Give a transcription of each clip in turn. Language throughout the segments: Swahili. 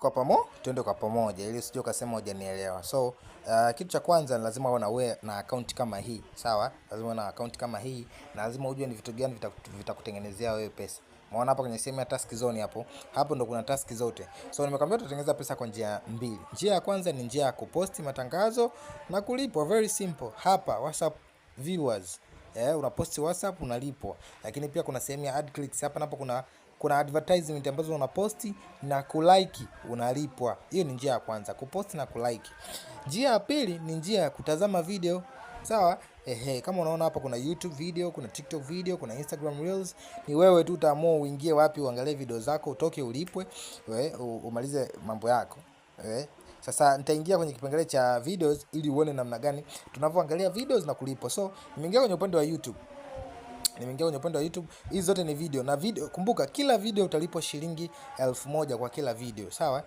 Kwa twende kwa pamoja ili usije ukasema hujanielewa. So kitu cha kwanza ni lazima uwe na wewe na account kama hii, sawa? Lazima uwe na account kama hii na lazima ujue ni vitu gani vitakutengenezea wewe pesa. Umeona hapa kwenye sehemu ya task zone hapo, hapo ndo kuna task zote. So nimekwambia tutatengeneza pesa kwa njia mbili. Njia ya kwanza ni njia ya kuposti matangazo na kulipwa, very simple. Hapa WhatsApp viewers, unaposti WhatsApp unalipwa. Lakini pia kuna sehemu ya ad clicks hapa, napo kuna advertisement ambazo unaposti na kulike unalipwa. Hiyo ni njia ya kwanza, kuposti na kulike. Njia ya pili ni njia ya kutazama video. Sawa? Ehe, kama unaona hapa kuna YouTube video, kuna TikTok video, kuna Instagram Reels. Ni wewe tu utaamua uingie wapi uangalie video zako, utoke ulipwe, we, umalize mambo yako. Sasa nitaingia kwenye kipengele cha videos ili uone namna gani tunavyoangalia videos na kulipwa. So nimeingia kwenye upande wa YouTube. Nimeingia kwenye upande wa YouTube. Hizi zote ni video na video, kumbuka kila video utalipwa shilingi 1000 kwa kila video, sawa?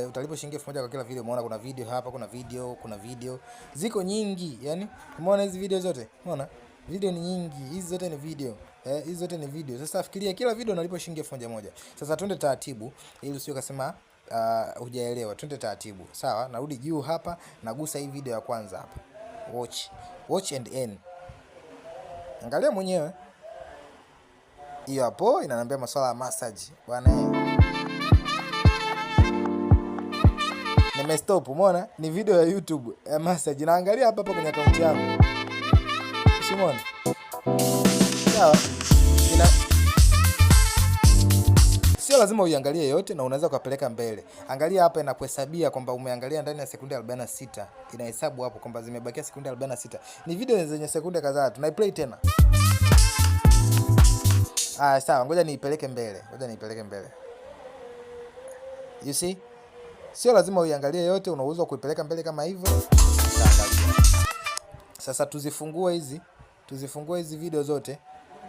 Utalipwa shilingi 1000 kwa kila video. Umeona kuna video hapa, kuna video, kuna video. Ziko nyingi, yani umeona hizi video zote? Umeona? Video ni nyingi, hizi zote ni video. Hizi zote ni video. Sasa fikiria kila video unalipwa shilingi 1000 moja. Sasa twende taratibu ili usije ukasema hujaelewa. Twende taratibu. Sawa? Narudi juu hapa, nagusa hii video ya kwanza hapa. Watch. Watch and earn. Angalia mwenyewe. Hiyo hapo inaniambia masuala ya massage. Bwana eh. Nimestop, umeona? Ni video ya YouTube ya massage. Naangalia hapa hapa kwenye account yangu. Umeona? Sawa. Ina sio lazima uiangalie yote na unaweza ukapeleka mbele. Angalia hapa inakuhesabia kwamba umeangalia ndani ya sekunde 46. Inahesabu hapo kwamba zimebakia sekunde 46. Ni video zenye sekunde kadhaa. Tunaiplay tena. Ah, sawa, ngoja niipeleke mbele. Ngoja niipeleke mbele. You see? Sio lazima uiangalie yote, una uwezo wa kuipeleka mbele kama hivyo. Sasa tuzifungue hizi video zote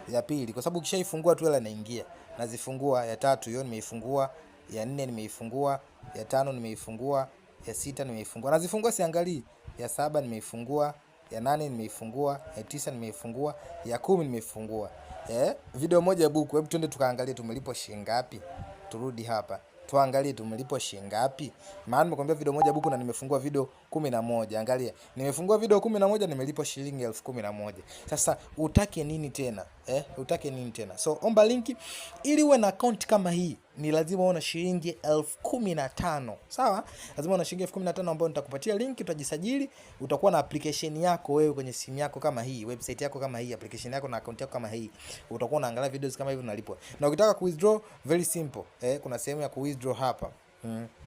ya pili, kwa sababu ukishaifungua tu hela inaingia. Nazifungua ya tatu, hiyo nimeifungua, ya nne nimeifungua, ya tano nimeifungua, ya sita nimeifungua. Nazifungua siangalii. Ya saba nimeifungua, ya nane nimeifungua, ya tisa nimeifungua, ya 10 nimeifungua. Video moja ya buku. Hebu twende tukaangalie tumelipwa shilingi ngapi. Turudi hapa tuangalie tumelipwa shilingi ngapi. Maana nimekwambia video moja buku na nimefungua video 11. Angalia, nimefungua video 11 nimelipwa shilingi 11,000. Sasa utake nini tena? Utake nini tena? So omba linki ili uwe na account kama hii ni lazima uwe na shilingi 15,000. Sawa? Lazima uwe na shilingi 15,000 ambayo nitakupatia link, utajisajili, utakuwa na application yako wewe kwenye simu yako kama hii, website yako kama hii, application yako na account yako kama hii. Utakuwa unaangalia videos kama hivi unalipwa. Na ukitaka ku withdraw very simple. Kuna sehemu ya ku withdraw hapa.